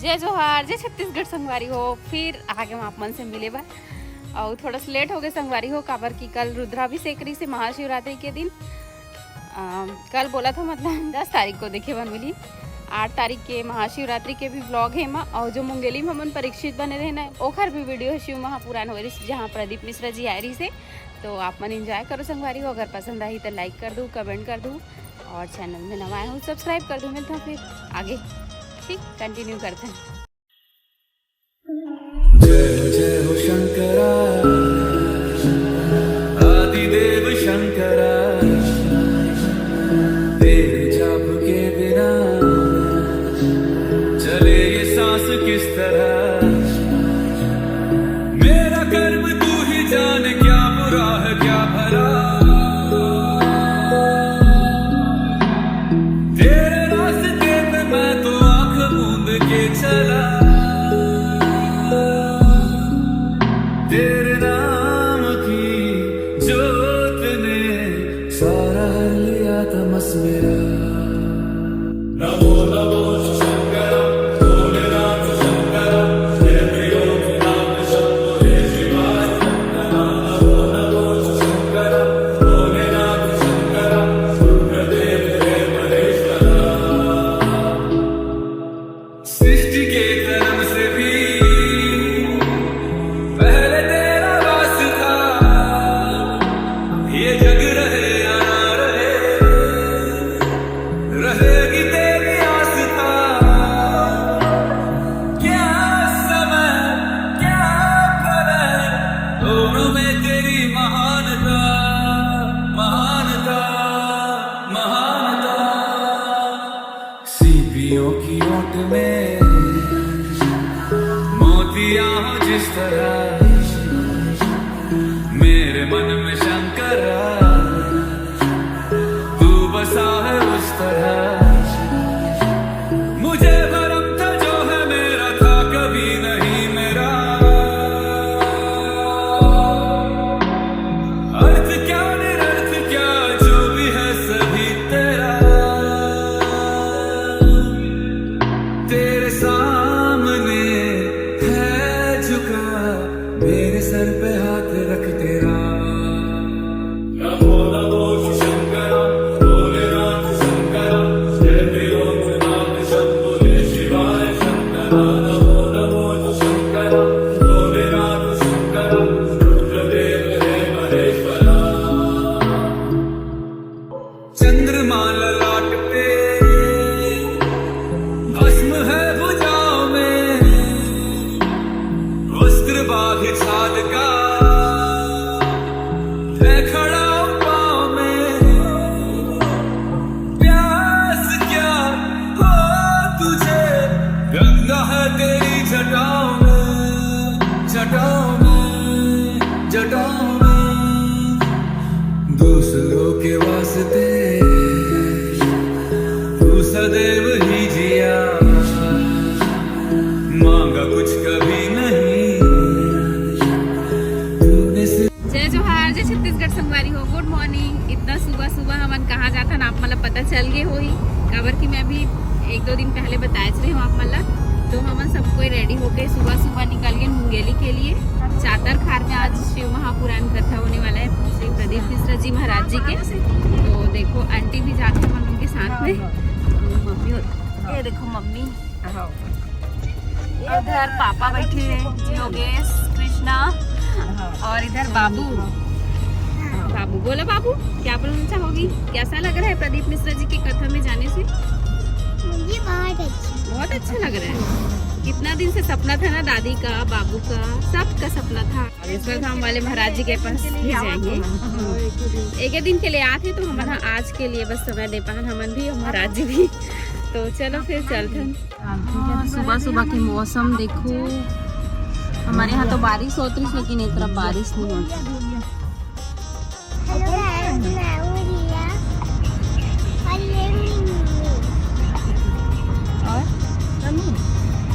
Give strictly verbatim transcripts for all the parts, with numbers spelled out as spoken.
जय जोहार, जय छत्तीसगढ़ संगवारी हो। फिर आगे हम आप मन से मिले बर, अउ थोड़ा सा लेट हो गए संगवारी हो, काबर कि कल रुद्राभिषेक रहिसे महाशिवरात्रि के दिन। अ, कल बोला था, मतलब, दस तारीख को देखे बर मिली। आठ तारीख के महाशिवरात्रि के भी व्लॉग हे एमा, अउ जो मुंगेली में हमन परीक्षित बने रहे ना, ओखर भी वीडियो हे शिव महापुराण होए रहिस, जहाँ प्रदीप मिश्रा जी आए रहिसे। तो आप मन एंजॉय करो संगवारी हो। अगर पसंद आही तो लाइक कर दू, कमेंट कर दू, और चैनल में नवा आए हो सब्सक्राइब कर दू। मिलता हूँ फिर आगे, ठीक, कंटिन्यू करते हैं। जय हो, जय हो शंकरा, आदिदेव शंकरा, तेरे जाप के बिना चले ये सांस किस तरह। मेरा कर्म तू ही जाने, क्या बुरा है क्या भला। तेरे रास्ते पे मैं तो आंख मूंद के चला। तेरे नाम की जोत ने सारा हर लिया तमस मेरा। नमो नमो शंकर, भोलेनाथ शंकर, हे त्रिलोकनाथ शंभो, हे शिवाय शंकर। नमो नमो शंकर, भोलेनाथ शंकर, रुद्रदेव हे महेश्वर। सृष्टि के कर्म से भी पहले तेरा वास था। ये जग रहे या ना रहे, रहेगी तेरी आस्था। क्या समय, क्या प्रलय, दोनों में तेरी महानता, महानता, महानता। सीपियों की ओट में मोतिया हो जिस तरह, मेरे मन में शंकरा तू बसा है उस तरह। मुझे भरम था जो है मेरा, था कभी नहीं मेरा। अर्थ क्या निरर्थ क्या, जो भी है सभी तेरा। तेरे सामने है झुका मेरे सर पे हाथ रख तेरा। नमो नमो शंकर, भोलेनाथ शंकर, हे त्रिलोकनाथ शंभो, हे शिवाय शंकर। नमो नमो शंकर, भोलेनाथ शंकर, रुद्रदेव हे महेश्वरा। चंद्रमा ललाट पे, भस्म है भुजाओं में, वस्त्र बाघ छाल का है खड़ा पाँव में। प्यास क्या हो तुझे, गंगा है तेरी जटाओं में, जटाओं में, जटाओं में। दूसरों के वास्ते तू सदैव ही जिया, मांगा कुछ कभी नहीं तूने सिर्फ। जय जोहार, जय छत्तीसगढ़ संगवारी हो। गुड मॉर्निंग। इतना सुबह सुबह हमन कहाँ जाथन, आप मन ला पता चल गए होही, काबर कि मैं भी एक दो दिन पहले बताए रहे हूँ आप मन ला। तो हमन सब कोई रेडी होके सुबह सुबह निकल गए मुंगेली के लिए। चातर खार में आज शिव महापुराण कथा होने वाला है श्री प्रदीप मिश्रा जी महाराज जी के। तो देखो, आंटी भी जाते हैं हमन उनके साथ में। मम्मी और ये देखो मम्मी, इधर पापा बैठे हैं, योगेश, कृष्णा, और इधर बाबू। बाबू, बोलो बाबू, क्या बोलना चाहोगी? कैसा लग रहा है प्रदीप मिश्रा जी की कथा में जाने से? मुझे बहुत अच्छा। बहुत अच्छा लग रहा है। कितना दिन से सपना था ना दादी का, बाबू का, सबका सपना था। बागेश्वर धाम वाले महाराज जी के पास भी जाएंगे। एक ही दिन के लिए आते तो हमन ह आज के लिए बस समय दे पान, हमन भी और महाराज जी भी। तो चलो फिर चलथन। हाँ, सुबह सुबह के मौसम देखो, हमारे यहाँ तो बारिश होत रहिस, लेकिन ए तरफ बारिश नहीं होत। Hello guys, मैं हूँ रिया और ये मेरी मम्मी। और मम्मी,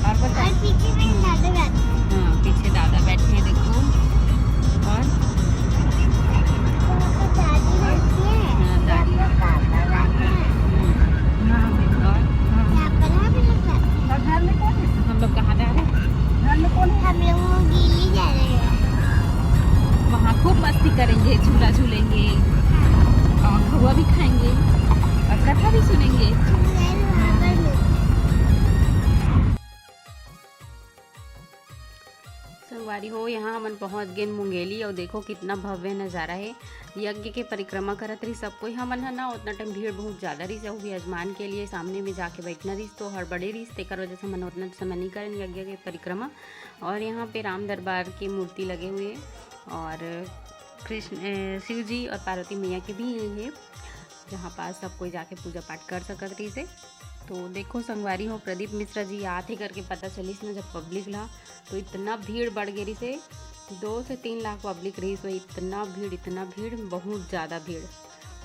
और बता। और पीछे मेरे दादा बैठे हैं। हाँ, पीछे दादा बैठे हैं, देखो। और? यहाँ पे दादी बैठी है, हाँ, दादी। यहाँ पे पापा बैठे हैं। हम्म। और? यहाँ पर हम लोग बैठे हैं। और घर में कौन है? हम तो कहाँ जा रहे हैं? हम लोग मुंगेली जा रहे हैं। वहाँ खूब मस्ती करेंगे, झूला झूलेंगे और खोवा भी खाएंगे और कथा भी सुनेंगे। संगवारी हो, यहाँ हमन पहुँच गेन मुंगेली। और देखो, कितना भव्य नज़ारा है। यज्ञ के परिक्रमा करत रही सब कोई। हमन ह ना, उतना टाइम भीड़ बहुत ज़्यादा रही, अउ भी यजमान के लिए सामने में जाके बैठना रही, तो हड़बड़े रही, तेकर वजह से हमन उतना समय नहीं करन यज्ञ के परिक्रमा। और यहाँ पे राम दरबार की मूर्ति लगे हुए हैं और कृष्ण, अ, शिव जी और पार्वती मैया के भी है, जहाँ पास सब कोई जाके पूजा पाठ कर सकत रहिस हे। तो देखो संगवारी हो, प्रदीप मिश्रा जी आत हे करके पता चलिस ना जब पब्लिक ला, तो इतना भीड़ बढ़ गे रहिस हे। दो से तीन लाख पब्लिक रहिस हे, इतना भीड़, इतना भीड़, बहुत ज़्यादा भीड़।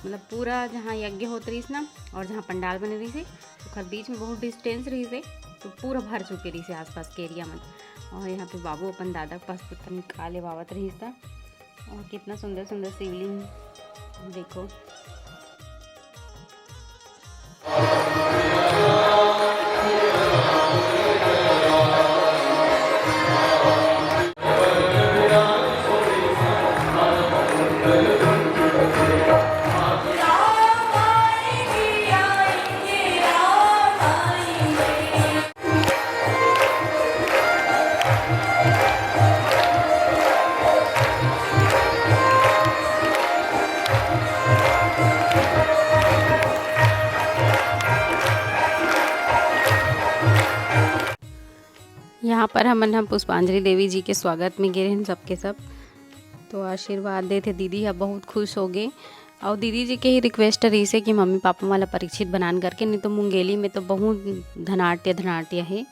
मतलब पूरा जहाँ यज्ञ होत रहिस ना और जहाँ पंडाल बने रहिस हे, ओखर बीच में बहुत डिस्टेंस रहिस हे, तो पूरा भर चुके रहिस हे आसपास के एरिया मन। और यहाँ पे बाबू अपन दादा के पास पता नहीं का लेवावत रहिस था। और कितना सुंदर सुंदर शिवलिंग देखो। यहाँ पर हमन हम पुष्पांजलि देवी जी के स्वागत में गे रहेन सबके सब, तो आशीर्वाद देथे। दीदी ह बहुत खुश हो गे। अउ दीदी जी के ही रिक्वेस्ट रहिस हे कि मम्मी पापा वाला परीक्षित बनान करके, नहीं तो मुंगेली में तो बहुत धनाट्य धनाट्य हे।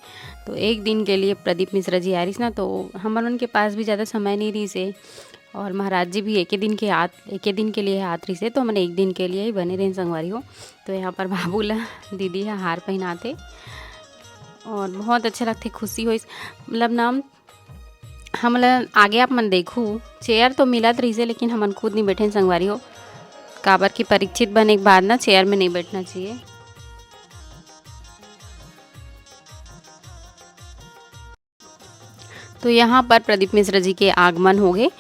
तो एक दिन के लिए प्रदीप मिश्रा जी आ रहिस ना, तो हमन उनके पास भी ज़्यादा समय नहीं रहिस हे। और महाराज जी भी एके दिन के आत एके दिन के लिए आत रहिस हे, तो हमन एक दिन के लिए ही बने रहेन संगवारी हो। तो यहाँ पर बाबू ला दीदी ह हार पहनाथे और बहुत अच्छा लगथे, खुशी होइस। मतलब ना, हमला आगे आप मन देखू, चेयर तो मिलत रहिस हे, लेकिन हमन खुद नहीं बैठेन संगवारी हो, काबर कि परीक्षित बने के बाद ना चेयर में नहीं बैठना चाहिए। तो यहाँ पर प्रदीप मिश्रा जी के आगमन हो गए।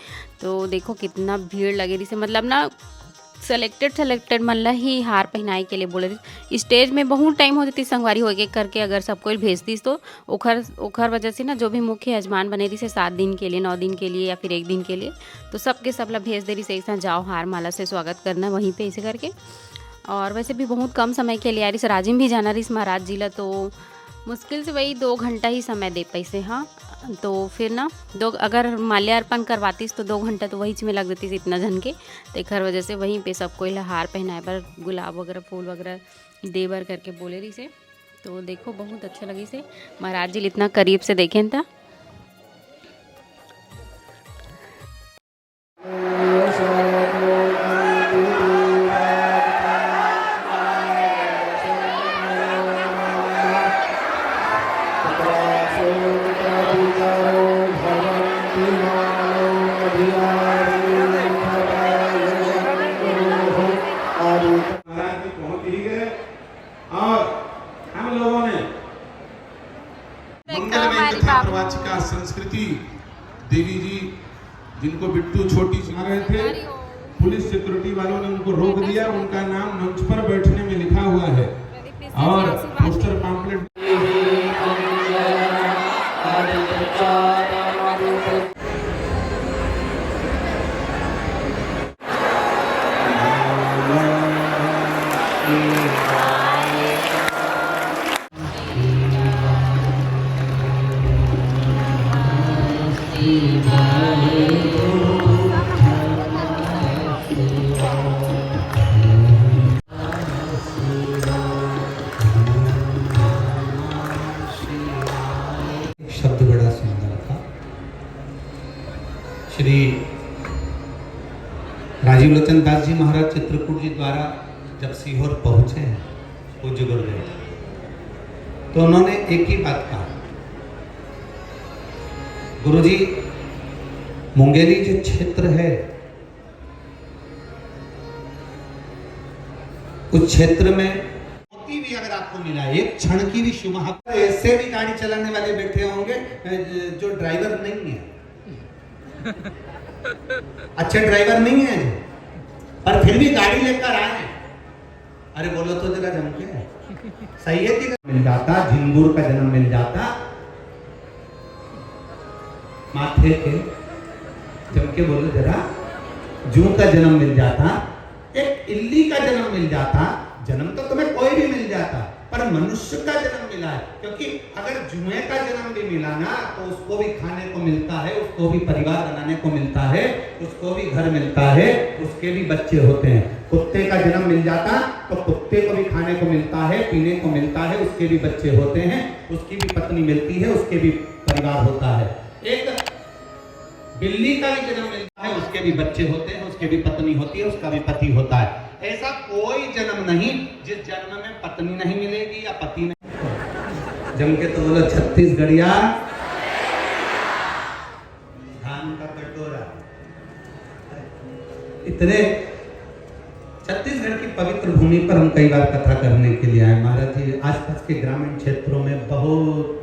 तो देखो कितना भीड़ लगे रहिस हे, मतलब ना, सिलेक्टेड सिलेक्टेड मन ला ही हार पहनाए के लिए बोले रहिस। स्टेज में बहुत टाइम हो जाती संगवारी हो, एक एक करके अगर सब कोई भेजतीस तो ओखर ओखर वजह से ना, जो भी मुख्य यजमान बने रहिस हे सात दिन के लिए, नौ दिन के लिए या फिर एक दिन के लिए, तो सबके सब ला भेज दे रहिस हे, "ऐसा जाओ, हार माला से स्वागत करना वहीं पे", ऐसे करके। और वैसे भी बहुत कम समय के लिए आ रहिस, राजिम भी जाना रहिस महाराज जी ला, तो मुश्किल से वही दो घंटा ही समय दे पाइस हे। हाँ, तो फिर ना, दो अगर माल्यार्पण करवातीस तो दो घंटा तो वही में लग जातीस इतना झन के। तेखर वजह से वहीं पे सब कोई ला हार पहनाए बर गुलाब वगैरह, फूल वगैरह दे बर करके बोले रहिस हे। तो देखो, बहुत अच्छा लगिस हे, महाराज जी ल इतना करीब से देखेन त। महाराज जी पहुंच ही गए और हम लोगों ने मंगलमय कथा प्रवाचिका संस्कृति देवी जी, जिनको बिट्टू छोटी सुना रहे थे, पुलिस सिक्योरिटी वालों ने उनको रोक दिया। उनका नाम मंच पर बैठने में लिखा हुआ है और पोस्टर, पैम्फलेट शब्द बड़ा सुंदर था। श्री राजीव लोचन दास जी महाराज चित्रकूट जी द्वारा जब सीहोर पहुंचे हैं पूज्य गुरुदेव, तो उन्होंने एक ही बात कहा, "गुरुजी, मुंगेली जो क्षेत्र है, उस क्षेत्र में" मोती भी अगर आपको मिला, एक क्षण की भी शुभ, ऐसे भी गाड़ी चलाने वाले बैठे होंगे, अ, जो ड्राइवर नहीं है, अच्छे ड्राइवर नहीं है, पर फिर भी गाड़ी लेकर आए। अरे बोलो तो जरा जम के, सही है कि मिल जाता, झिंगुर का जन्म मिल जाता, माथे के, जम के बोलो जरा, जू का जन्म मिल जाता, एक इल्ली का जन्म मिल जाता। जन्म तो तुम्हें कोई भी मिल जाता, पर मनुष्य का जन्म मिला है, क्योंकि अगर जुए का जन्म भी मिला ना, तो उसको भी खाने को मिलता है, उसको भी परिवार बनाने को मिलता है, उसको भी घर मिलता है, उसके भी बच्चे होते हैं। कुत्ते का जन्म मिल जाता, तो कुत्ते को भी खाने को मिलता है, पीने को मिलता है, उसके भी बच्चे होते हैं, उसकी भी पत्नी मिलती है, उसके भी परिवार होता है। एक बिल्ली का भी जन्म मिलता है, उसके भी बच्चे होते हैं, उसके भी पत्नी होती है, उसका भी पति होता है। ऐसा कोई जन्म नहीं जिस जन्म में पत्नी नहीं मिलेगी या पति नहीं। जम के तो बोलो छत्तीसगढ़िया। धान का कटोरा। इतने छत्तीसगढ़ की पवित्र भूमि पर हम कई बार कथा करने के लिए आए महाराज जी। आसपास के ग्रामीण क्षेत्रों में बहुत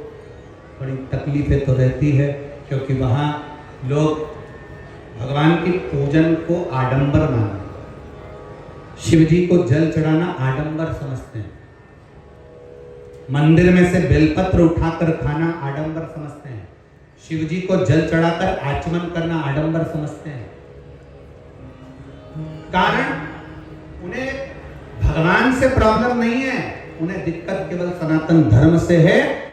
बड़ी तकलीफें तो रहती है, क्योंकि वहाँ लोग भगवान की पूजन को आडंबर मानते हैं, शिव जी को जल चढ़ाना आडंबर समझते हैं, मंदिर में से बेलपत्र उठाकर खाना आडंबर समझते हैं, शिव जी को जल चढ़ाकर आचमन करना आडंबर समझते हैं। कारण उन्हें भगवान से प्रॉब्लम नहीं है, उन्हें दिक्कत केवल सनातन धर्म से है।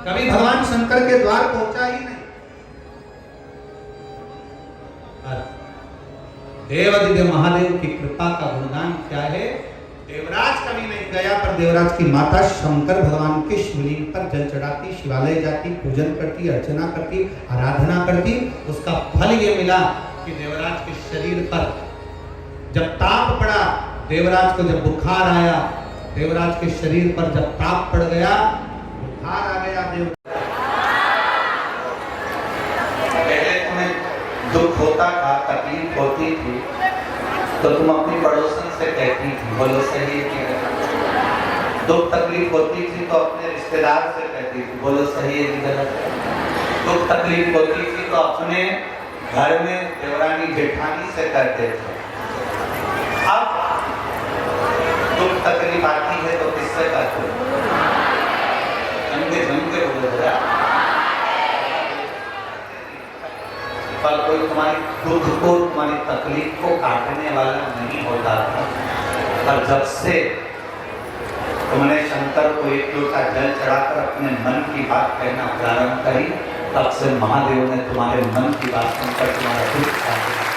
कभी भगवान शंकर के द्वार पहुंचा ही नहीं। देव दिव्य महादेव की कृपा का गुणगान क्या है? देवराज कभी नहीं गया, पर देवराज की माता शंकर भगवान के शिवलिंग पर जल चढ़ाती, शिवालय जाती, पूजन करती, अर्चना करती, आराधना करती। उसका फल ये मिला कि देवराज के शरीर पर जब ताप पड़ा, देवराज को जब बुखार आया, देवराज के शरीर पर जब ताप पड़ गया, बुखार आ गया, देव पहले तुम्हें दुख होता था, तकलीफ होती थी, तो तुम अपनी पड़ोसन से कहती थी, बोलो सही है कि गलत? दुख तकलीफ होती थी तो अपने रिश्तेदार से कहती थी, बोलो सही है कि गलत? दुख तकलीफ होती थी तो अपने घर में देवरानी जेठानी से कहते थे। अब दुख तकलीफ आती है तो किससे कहते हो? जम के, जम के बोलो जरा। पर कोई तुम्हारे दुख को, तुम्हारी तकलीफ को काटने वाला नहीं होता था। पर जब से तुमने शंकर को एक लोटा जल चढ़ाकर अपने मन की बात कहना प्रारंभ करी, तब से महादेव ने तुम्हारे मन की बात सुनकर तुम्हारा दुख काट दिया।